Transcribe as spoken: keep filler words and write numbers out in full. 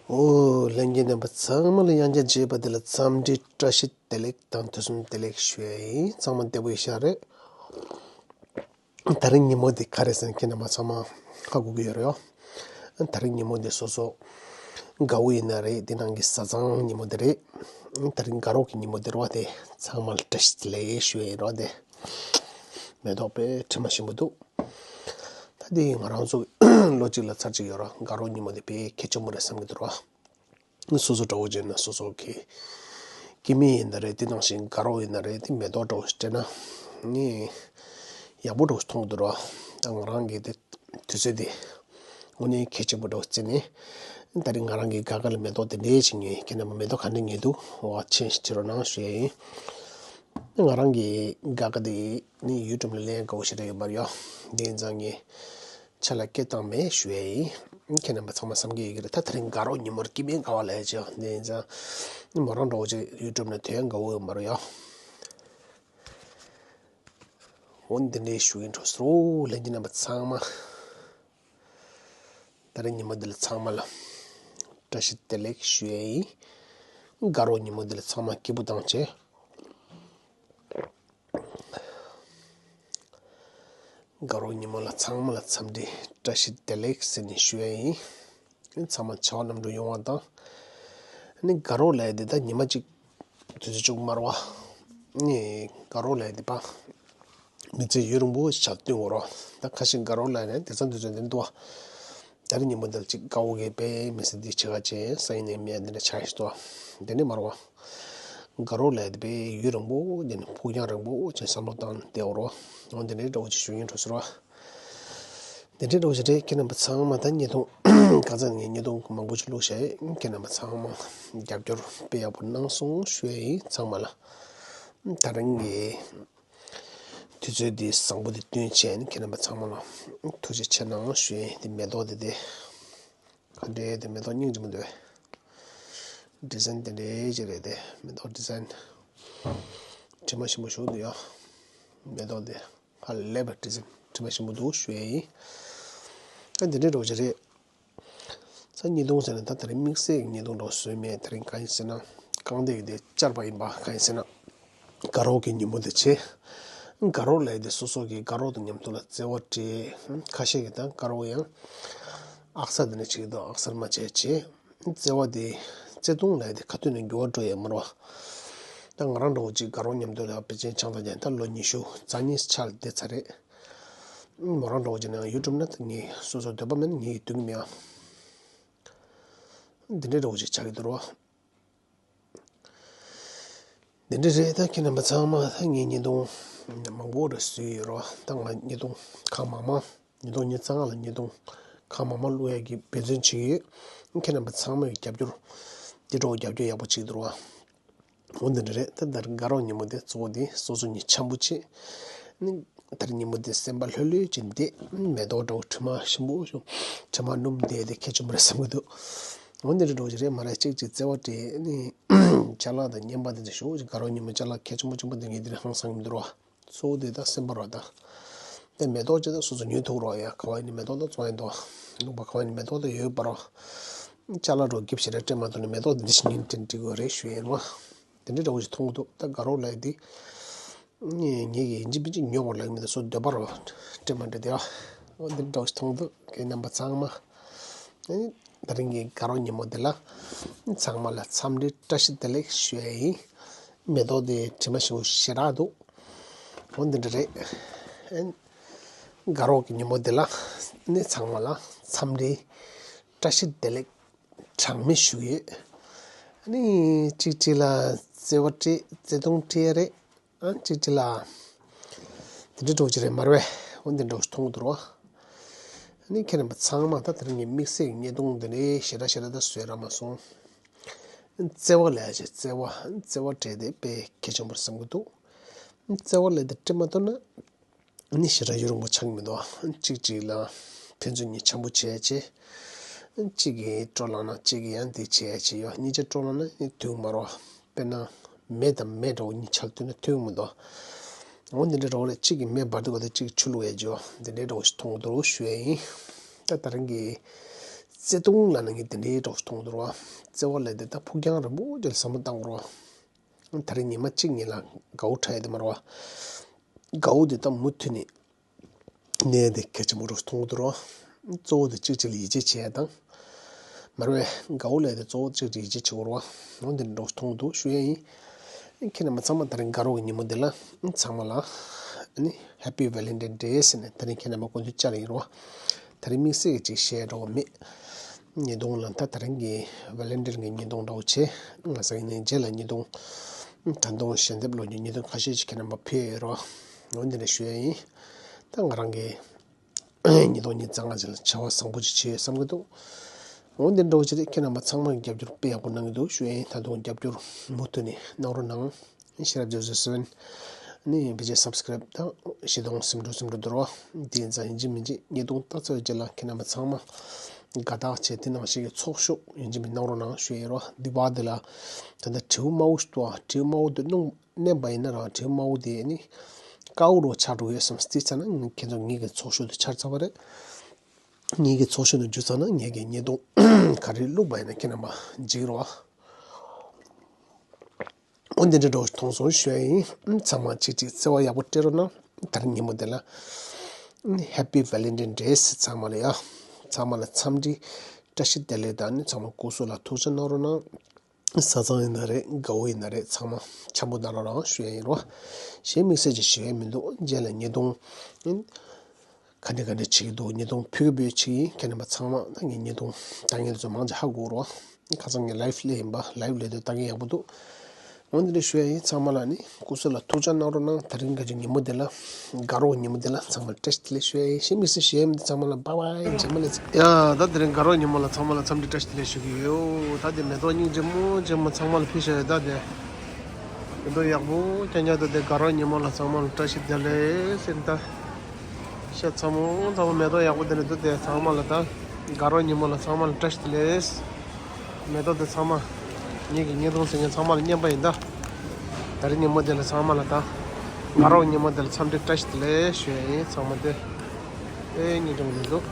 ཨོ། ལྷན་རྒྱས་རྣམ་པ་ཚང་མ་ལ་ཡང་བསྐྱར་མཇལ་བ་འདི་ལ་འཚམས་འདྲི་བཀྲ་ཤིས་བདེ་ལེགས་དང་དུས་གསུམ་བདེ་ལེགས་ཞུ་ཡ་ཡིན། ཚང་མ་བདེ་པོ་ཡིན་ཤག་རེད། ད་རིང་ཉིན་མོ་འདི་ག་རེ་ཟེར་ན་ཁྱེད་རྣམ་པ་ཚང་མ་ཧ་གོ་གི་ཡོད་རེད་ཡོ། ད་རིང་ཉིན་མོ་འདི་སོ་སོ་དགའ་བོ་ཡིན་ན་རེད། འདི་ནང་གི་བཟའ་ཚང་ཉིན་མོ་འདི་རེད། ད་རིང་དགའ་རོགས་ཀྱི་ཉིན་མོ་འདི་རེད་བ། དེ་ཚང་མ་ལ་བཀྲ་ཤིས་བདེ་ལེགས་ཞུ་ཡ་ཡིན་རོགས། དེ་མེ་ཏོག་དཔེ་དྲི་མ་ཞིམ་པོ་འདུག་ད་དེ་ང་རང་ཚོ་ལོ་གཅིག་ལ་ཚར་གཅིག་ཡོད་ར། དགའ་རོགས་ཉིན་མོ་དེ་དཔེ་གལ་ཆེན་པོ་རེད་བསམ་གྱི་འདུག་ར། སོ་སོ་འདྲ་བོ་བྱས་ན་སོ་སོ་གི་སྐྱེ་དམན་ཡིན་ན་རེད། དེ་ནང་བཞིན་དགའ་རོགས་ཡིན་ན་རེད། དེ་མེ་ཏོག་འདྲ་བོ་ཞིག་སྤྲད་ན་ནི་ཡག་པོ་འདྲ་བོ་ཞིག་མཐོང་གི་འདུག་ར། ད་ང་རང་གི་དེ་དུས་ཚོད་དེ་དངོས་གནས་གལ་ཆེན་པོ་འདྲ་བོ་བརྩིས་ནས། ད་རིང་ང་རང་གི་དགའ་དགའ་ལ་མེ་ཏོག་དེ་འདྲས་ཞིག་ཉོས། ཁྱེད་རྣམ་པ་མེ་ཏོག་ག་འདྲས་ཉོས་འདུག་འོ་མཆན་ཞིག་བྲིས་རོགས་གནང་ཞུ་ཡ་ཡིན། ང་རང་གི་དགའ་དགའ་དེ་ནི་ཡུ་ཊུབ་ལ་ལེན་དགའ་བོ་ཞེ་དྲག་ཡོད་པ་རེད་ཡ། དེ་ཡིན་ཙང་ངས་ཆ་ལ་སྐད་བཏང་མེད་ཞུ་ཡ་ཡིན། ཁྱེད་རྣམ་པ་ཚང་མ་བསམ་གྱི་ཡོད་ཀྱི་རེད། ད་དེ་རིང་དགའ་རོགས་ཉིན་མོར་སྐྱེ་དམན་དགའ་བ་ལས་ཅི། དེ་ཡིན་ཙང་མོ་རང་འདྲ་བོ་ཅིག་ཡུ་ཊུབ་ནས་ཐོན་དགའ་བོ་ཡོད་མ་རེད་ཡ། འོ་འདི་འདྲའི་ཞུ་ཡིན་འགྲོ་སོ། ལྷན་རྒྱས་རྣམ་པ་ཚང་མ། ད་རིང་ཉིན་མོ་འདི་ལ་ཚང་མ་ལ་བཀྲ་ཤིས་བདེ་ལེགས་ཞུ་ཡ་ཡིན། དགའ་རོགས་ཉིན་མོ་འདི་ལ་ཚང་མ་སྐྱིད་པོ་བཏང་བྱས། དགའ་རོགས་ཉིན་མོ་ལ་ཚང་མ་ལ་འཚམས་འདྲི་བཀྲ་ཤིས་བདེ་ལེགས་ཟེར་ནས་ཞུ་ཡ་ཡིན། ཚང་མ་བྱ་བ་ནམ་གྲུ་ཡོང་བ་དང་། ནི་དགའ་རོགས་ལས་དེ་ད་ཉི་མ་གཅིག་དུས་ཚོད་བཅུ་དགུ་མར་བ། ནི་དགའ་རོགས་ལས་དེ་པ། མི་ཚེ་ཡུན་རིང་པོ་ཞིག་བསྟུན་འོ་རོགས། ད་ཁ་ཤས་དགའ་རོགས་ལས་ནས་དེ་ཚང་དུས་ཚོད་འདི་འདུག་བ། ད་རིང་ཉིན་མོ་འདིར་གཅིག་དགའ་བོ་གིས་དཔེ་མི་སྲིད་འདི་བྱེད་ག་བྱེད་ས་ཡིན་ནས་མེད་འདི་འདྲ་ཆགས་ཤིག་ཏོ། འདི་ནི་མར་བ། དགའ་རོགས་ལས་དེ་དཔེ་ཡུན་རིང་པོ་འདི་ནི་ཕུགས་རྒྱང་རིང་པོ་ཅན་བསམ་བློ་བཏང་བསྡད་འོ་རོགས། འོ་འདི་འདྲའི་འདྲ་བོ་ཅིག་ཞུ་ཡིན་འགྲོ་ཟེར་བ། འདི་འདྲའི་འདྲ་བོ་ཅིག་རེད། ཁྱེད་རྣམ་པ་ཚང་མ་ད་བརྙན་ཐུང་ཁ་ཚ་ངས་བརྙན་ཐུང་མང་པོ་ཅིག་བླུགས་བཞག་ཡོད། ཁྱེད་རྣམ་པ་ཚང་མ་རྒྱབ་སྐྱོར་དཔེ་ཡག་པོ་གནང་སོང་ཞུ་ཡ་ཡིན་ཚང་མ་ལ། ད་རིང་གི་དུས་ཚོད་འདི་བཟང་པོ་འདི་བསྟུན་བྱས་ནས་ཁྱེད་རྣམ་པ་ཚང་མ་ལ་ཐུགས་རྗེ་ཆེ་གནང་ཞུ་ཡིན། འདི་མེ་ཏོག་འདི་དེ་ག་འདྲའི་དེ་མེ་ཏོག་སྙིང་རྗེ་མོ་འདུག་ཌི་ཛའིན་དེ་འདྲའི་ཅིག་རེད་དེ། མེ་ཏོག་ཌི་ཛའིན་དྲི་མ་ཞིམ་པོ་ཞིག་འདུག་ཡ། མེ་ཏོག་འདི་ཧ་ལས་པའི་ཌི་ཛའིན་དྲི་མ་ཞིམ་པོ་འདུག་ཞུ་ཡ་ཡིན། ཨ་འདི་འདྲའི་འདྲ་བོ་ཅིག་རེད། ས་ཉིས་སྟོང་ཟེར་ན་ད་དེ་རིང་དམིགས་བསལ་གྱི་ཉིས་སྟོང་འདྲ་བོ་བཟོས་མེད། དེ་རིང་གང་ཡིན་ཟེར་ན་རྐང་སྟེགས་དེ་བཅར་བ་ཡིན་པ། གང་ཡིན་ཟེར་ན་དགའ་རོགས་ཀྱི་ཉིན་མོ་དེ་བྱས། དགའ་རོགས་ལས་དེ་སོ་སོ་གི་དགའ་རོགས་དང་མཉམ་དུ་ལ་བརྩེ་བ་སྤྲད། ཁ་ཤས་ཀྱིས་ད་དགའ་རོགས་ཡང་ཨག་ཚ་དེ་ནས་བྱེད་ཀྱི་འདུག་ཨག་ཚར་མ་བྱས་བྱས། བརྩེ་བ་དེ་བརྩེ་དུང་ལས་དེ་ཁ་ཐུག་ནས་འགྱུར་བ་འགྲོ་ཡས་མ་རེད་བ། ད་ང་རང་འདྲ་བོ་ཅིག་དགའ་རོགས་མཉམ་དུ་ལ་ཕལ་ཆེར་ཆང་ས་བརྒྱབ་ད་ལོ་ཉི་ཤུ་རྩ་གཉིས་ཆ་ལ་བསྡད་ཚར་རེད། མོ་རང་འདྲ་བོ་ཅིག་ནང་ཡུ་ཊུབ་ན་ད་ངས་སོ་སོ་འདོད་པ་མེད་ན་ངས་སྡོད་ཀྱི་མེད་ཨ། འདི་འདྲའི་འདྲ་བོ་ཅིག་ཆགས་ཀྱི་འདུག་རོ། འདི་འདྲ་རེད། ད་ཁྱེད་རྣམ་པ་ཚང་མ་ད་ངས་བརྙན་ཐུང་མང་པོ་རེ་བཟོས་ཡོད་རོ། ད་ང་བརྙན་ཐུང་གང་མང་མང་། ཉིས་སྟོང་ཉི་ཤུ་རྩ་ལྔ་ལ་བརྙན་ཐུང་གང་མང་མང་བླུག་ཡག་གི་འབད་བརྩོན་བྱེད་ཀྱི་ཡོད། ཁྱེད་རྣམ་པ་ཚང་མས་རྒྱབ་སྐྱོར་འདི་འདྲ་བོ་རྒྱབ་སྐྱོར་ཡག་པོ་བྱེད་ཀྱི་འདུག་རོ། འོ་འདི་འདྲ་རེད། ད་ལྟར་དགའ་རོགས་ཉིན་མོ་དེ་གཙོ་བོ་དེ་སོ་སོ་ཉིད་འཆམ་པོ་བྱེད། ནི་ལྟར་ཉིན་མོ་དེ་སེམས་པ་ལྷོད་ལྷོད་ཅིག་བསྡད། མེ་ཏོག་འདྲ་བོ་དྲི་མ་ཞིམ་པོ་བྱུང་། དྲི་མ་སྣུམ་བསྡད་དེ་ཁྱད་ཆོས་མ་རེད་བསམ་གྱི་འདུག་འོ་འདི་འདྲ་འདྲ་བོ་ཞིག་རེད་མ་རེད། གཅིག་གཅིག་བརྩེ་བ་སྤྲད་ནི། ཅ་ལག་དང་རྔན་པ་དེ་ཚོ་ཞུ་ཅིག་དགའ་རོགས་ཉིན་མོ་ཅ་ལག་ཁྱད་ཆོས་མ་ཆེན་པོ་དེ་ངས་དེ་ནས་ཧང་སང་གི་མི་འདུག་རོ། གཙོ་བོ་དེ་ད་སེམས་པ་རོ་ད། དེ་མེ་ཏོག་ཅིག་ད་སོ་སོ་ཉོས་ཐུག་རོགས་ཡ། ག་བ་ཡིན་ནི་མེ་ཏོག་ད་བཙོང་ཡིན་དོ། ལུང་པ་ག་བ་ཡིན་ནི་མེ་ཏོག་ད་ཡོད་པ་རོ། ཅ་ལག་རོ་འགེབས་ཞེ་དྲག་སྤྲད་མ་ཐུབ་ནི་མེ་ཏོག་འདི་འདི་ཞིག་ཉིན་སྤྲད་འགྲིག་གི་རེད་ཞུ་ཡིན་རོ། དེ་འདྲའི་འདྲ་བོ་ཞིག་མཐོང་གི་འདུག་ད་དགའ་རོགས་ལས་འདི། ངས་ངས་ཀྱི་ཡིན་གཅིག་མིན་གཅིག་ཉོ་དགོས་ལབ་མི་འདུག་སོ་འདོད་པ་རོ། སྤྲད་མ་འདྲ་དེ་ཨ། འོ་འདི་འདྲ་བོ་ཞིག་མཐོང་གི་འདུག་ཁྱེད་རྣམ་པ་ཚང་མ། ཨ་ནི་ད་རིང་གི་དགའ་རོགས་ཉིན་མོ་འདི་ལ། ཚང་མ་ལ་འཚམས་འདྲི་བཀྲ་ཤིས་བདེ་ལེགས་ཞུ་ཡ་ཡིན། མེ་ཏོག་དེ་དྲི་མ་ཞིམ་པོ་ཞེ་དྲག་འདུག་འོ་འདི་འདྲ་རེད། ཨན། དགའ་རོགས་ཀྱི་ཉིན་མོ་འདི་ལ་ནི་ཚང་མ་ལ་འཚམས་འདྲི་བཀྲ་ཤིས་བདེ་ལེགས་གྲངས་མེད་ཞུ་གི་ཡོད། ཨ་ནི་གཅིག་གཅིག་ལ་བརྩེ་བ་སྤྲད་བརྩེ་དུང་སྤྲད་ཡ་རེད། ཨ་གཅིག་གཅིག་ལ་དེ་འདྲའི་འགྲོ་གི་རེད་མ་རེད་པས། འོ་འདི་འདྲ་མཐོང་གི་འདུག་རོ། ཨ་ནི་ཁྱེད་རྣམ་པ་ཚང་མ་ད་དེ་རིང་གི་དམིགས་བསལ་གྱི་བརྙན་ཐུང་འདི་འདྲའི་ཞེ་དྲག་ཞེ་དྲག་ད་བཟོས་ར་མ་སོང་། བརྩེ་བ་ལས་ཀྱི་བརྩེ་བ་བརྩེ་བ་སྤྲད་དེ་དཔེ་གལ་ཆེན་པོ་རེད་བསམ་གྱི་འདུག་བརྩེ་བ་ལས་དེ་སྤྲད་མ་ཐུབ་ན་ནི་ཞེ་དྲག་ཡུན་རིང་པོ་ཆགས་ཀྱི་མི་འདུག་གཅིག་གཅིག་ལ་ཕན་ཚུན་གཉིས་འཆམ་པོ་བྱས་བྱས། གཅིག་གིས་སྤྲོ་ལངས་ན་གཅིག་གིས་ཡང་དེ་བྱས་བྱས་ཡོད། གཉིས་ཆ་སྤྲོ་ལངས་ན་ནི་དུས་མ་རོ། དཔེར་ན་མེ་དང་མེ་འདྲ་བོ་གཉིས་ཆ་ལ་མཐུན་ན་མཐུན་མི་འདུག་འོ་འདི་འདྲ་འདྲ་བོ་རེད། གཅིག་གིས་མེ་འབར་དུས་ག་དེ་གཅིག་གིས་ཆུ་བླུགས་ཡས་ཅོ་འདི་འདྲའི་འདྲ་བོ་ཞིག་མཐོང་གི་འདུག་ཞུ་ཡས་ཡིན། ད་ད་རིང་གི་ བརྩེ་དུང་ལབ་ན་ངས་དེ་འདྲའི་འདྲ་བོ་ཞིག་མཐོང་གི་འདུག་ར། བརྩེ་བ་ལབ་དེ་ད་ཕུགས་རྒྱང་རིང་པོ་ཅིག་ལ་བསམ་བློ་བཏང་དགོས་ར། ད་རེས་ཉི་མ་གཅིག་གཉིས་ལ་དགའ་བོ་འཕྲད་ཡ་དེ་མ་རེད་བ། དགའ་བོ་དེ་ད་མུ་མཐུད་ནས་གནས་དེ་གལ་ཆེན་པོ་འདྲ་བོ་ཞིག་མཐོང་གི་འདུག་ར། གཙོ་བོ་དེ་གཅིག་གཅིག་ལ་ཡིད་ཆེས་བྱེད་ཡ་དང་། མ་རེད་བས། དགའ་བོ་ལབ་དེ་གཙོ་བོ་གཅིག་གཅིག་ཡིད་ཆེས་བྱེད་དགོས་ར་བ། འོ་འདི་འདྲ་བོ་ཞིག་མཐོང་གི་འདུག་ཞུ་ཡ་ཡིན། ཁྱེད་རྣམ་པ་ཚང་མ་ད་རེས་དགའ་རོགས་ཀྱི་ཉིན་མོ་འདི་ལ་ཚང་མ་ལ་ནི་Happy Valentine Day ཟེར་ནས་ད་རེས་ཁྱེད་རྣམ་པ་སྐུ་མདུན་བཅར་ཡིན་རོ། ད་རེས་དམིགས་བསལ་གྱི་ཅིག་བཤད་འགྲོ་བ་མེད། ཉིས་སྟོང་ལ་ད་ད་རེས་ཀྱི་Valentine གི་ཉིས་སྟོང་འདྲ་བོ་བྱས། ང་ས་ཡིན་ནའི་རྗེས་ལ་ཉིས་སྟོང་ད་དུང་ཞལ་འདེབས་ལོ་རྒྱུས་ཉིས་སྟོང་ཁ་ཤས་ཅིག་ཁྱེད་རྣམ་པ་ཕེབས་ཡོད་རོ། འོ་འདི་འདྲ་ཞུ་ཡ་ཡིན། ད་ང་རང་གི་ཉིས་སྟོང་ཉི་ཤུ་རྩ་ལྔ་ཅིག་ལ་བྱ་བ་བཟང་པོ་ཅིག་བྱེད་བསམ་གྱི་འདུག་འོ་འདི་འདྲ་བོ་ཅིག་རེད། ཁྱེད་རྣམ་པ་ཚང་མ་རྒྱབ་སྐྱོར་དཔེ་ཡག་པོ་གནང་གི་འདུག་ཞུ་ཡ་ཡིན། ད་དུང་རྒྱབ་སྐྱོར་མུ་མཐུད་ནས་གནང་རོགས་གནང་། ཤེས་རབ་རྒྱ་མཚོ་སེ་བན་ནི་བི་ཇེ་སབ་སི་ཀ་རེབ་དང་བཞི་སྟོང་སུམ་ཅུ་སུམ་ཅུ་འདུག་རོ། དེ་ཡིན་ཙང་ཡིན་གཅིག་མིན་གཅིག་ཉིས་སྟོང་ལྟ་ཚར་རྗེས་ལ་ཁྱེད་རྣམ་པ་ཚང་མ་དགའ་རྟགས་བྱས་དེ་ནང་བཞིན་གྱི་ཚོགས་ཞུགས་ཡིན་གཅིག་མིན་གནང་རོགས་གནང་ཞུ་ཡ་ཡིན་རོ། འདི་བར་དེ་ལ་ད་ལྟ་དྲེའུ་དམར་པོ་ཞིག་འདུག་ཨ། དྲེའུ་དམར་པོ་དེ་སྣུམ་མནན་པ་ཡིན་ན་རང་དྲེའུ་དམར་པོ་དེ་ནི་དཀར་པོ་རུ་ཆགས་འགྲོ་ཡོད་བསམ་སྟེ་ཚ་ན་ཁྱེད་ཚོ་ངེད་ཀྱི་ཚོགས་ཞུགས་དེ་ཆར་ཚ་བ་རེད། ངེད་ཀྱི་ཚོགས་ཞུགས་དེ་འཇུ་ཚ་ན་ངེད་ཀྱི་ཉིས་སྟོང་ག་རེ་བླུགས་པ་ཡིན་ན་ཁྱེད་རྣམ་པ་འཇིགས་རོགས། འོ་འདི་འདྲ་འགྲོ་མཐོང་སོང་ཞུ་ཡ་ཡིན། ཚང་མ་གཅིག་གཅིག་བརྩེ་བ་ཡག་པོ་སྤྲད་རོགས་གནང་། ད་རེས་ཉིན་མོ་འདི་ལ་Happy Valentine Day ཚང་མ་ལ་ཡ། ཚང་མ་ལ་འཚམས་འདྲི་བཀྲ་ཤིས་བདེ་ལེགས་དང་ནི་ཚང་མ་སྐུ་གཟུགས་ལ་ཐུགས་ཅག་གནང་རོགས་གནང་། བཟའ་ཚང་ཡིན་ན་རེད། དགའ་བོ་ཡིན་ན་རེད། ཚང་མ་འཆམ་པོ་གནང་རོགས་གནང་ཞུ་ཡ་ཡིན་རོ། གཞན་དམིགས་བསལ་ཅིག་ཞུ་ཡ་མི་འདུག་རྗེས་ལ་ཉིས་སྟོང་ཡིན། ག་འདྲ་ག་འདྲ་བྱེད་ཀྱི་འདུག་ཉིས་སྟོང་ཕུལ་གི་འབོད་བྱེད་ཀྱི་ཡིན། ཁྱེད་རྣམ་པ་ཚང་མ་ད་ངས་ཉིས་སྟོང་ལྟ་མཁན་ཚོ་མང་ཆེ་ཧ་གོ་རོ། ཁ་སང་ངས་ལའིབ་སླེབས་ཡིན་པ། ལའིབ་སླེབས་དུས་ལྟ་མཁན་ཡག་པོ་འདུག་འོ་འདི་འདྲ་ཞུ་ཡ་ཡིན། ཚང་མ་ལ་ནི་སྐུ་གཟུགས་ལ་ཐུགས་ཅག་གནང་རོགས་གནང་། ད་རིང་ག་ཅིག་ཉིན་མོ་འདི་ལ་དགའ་རོགས་ཉིན་མོ་འདི་ལ་ཚང་མ་བཀྲ་ཤིས་བདེ་ལེགས་ཞུ་ཡ་ཡིན། གཞན་དམིགས་བསལ་ཞུ་ཡ་མི་འདུག་ཚང་མ་ལ་བྷའི་བྷའི། རྗེས་མ་ལ་ཡ་ད་དེ་རིང་དགའ་རོགས་ཉིན་མོ་ལ་ཚང་མ་ལ་འཚམས་འདྲི་བཀྲ་ཤིས་བདེ་ལེགས་ཞུ་གི་ཡོད། ད་དེ་མེ་ཏོག་སྙིང་རྗེ་མོ་རྗེ་མོ་ཚང་མ་ལ་ཕུལ་བཞག་ཡོད། ད་དེ་མེ་ཏོག་ཡག་པོ་རྐྱང་རྐྱང་འདུག་དེ་དགའ་རོགས་ཉིན་མོ་ལ་ཚང་མ་ལ་བཀྲ་ཤིས་བདེ་ལེགས་ཟེར་ད། ཤ་ཚ་མོ་ཚ་མོ་མེ་ཏོག་ཡག་པོ་དེ་འདྲ་འདུག་དེ་ཚང་མ་ལ་ད། དགའ་རོགས་ཉིན་མོ་ལ་ཚང་མ་ལ་བཀྲ་ཤིས་བདེ་ལེགས། མེ་ཏོག་དེ་ཚང་མ། ངེད་ཀྱི་བརྙན་ཐུང་གཟིགས་མཁན་ཚང་མ་ལ་སྙན་པ་ཡིན་ད། ད་རིང་ཉིན་མོ་དེ་ལ་ཚང་མ་ལ་ད། དགའ་རོགས་ཉིན་མོ་དེ་ལ་འཚམས་འདྲི་བཀྲ་ཤིས་བདེ་ལེགས་ཞུ་ཡ་ཡིན། ཚང་མ་དེ། ཨེ་སྙིང་རྗེ་མོ་དེ་འདུག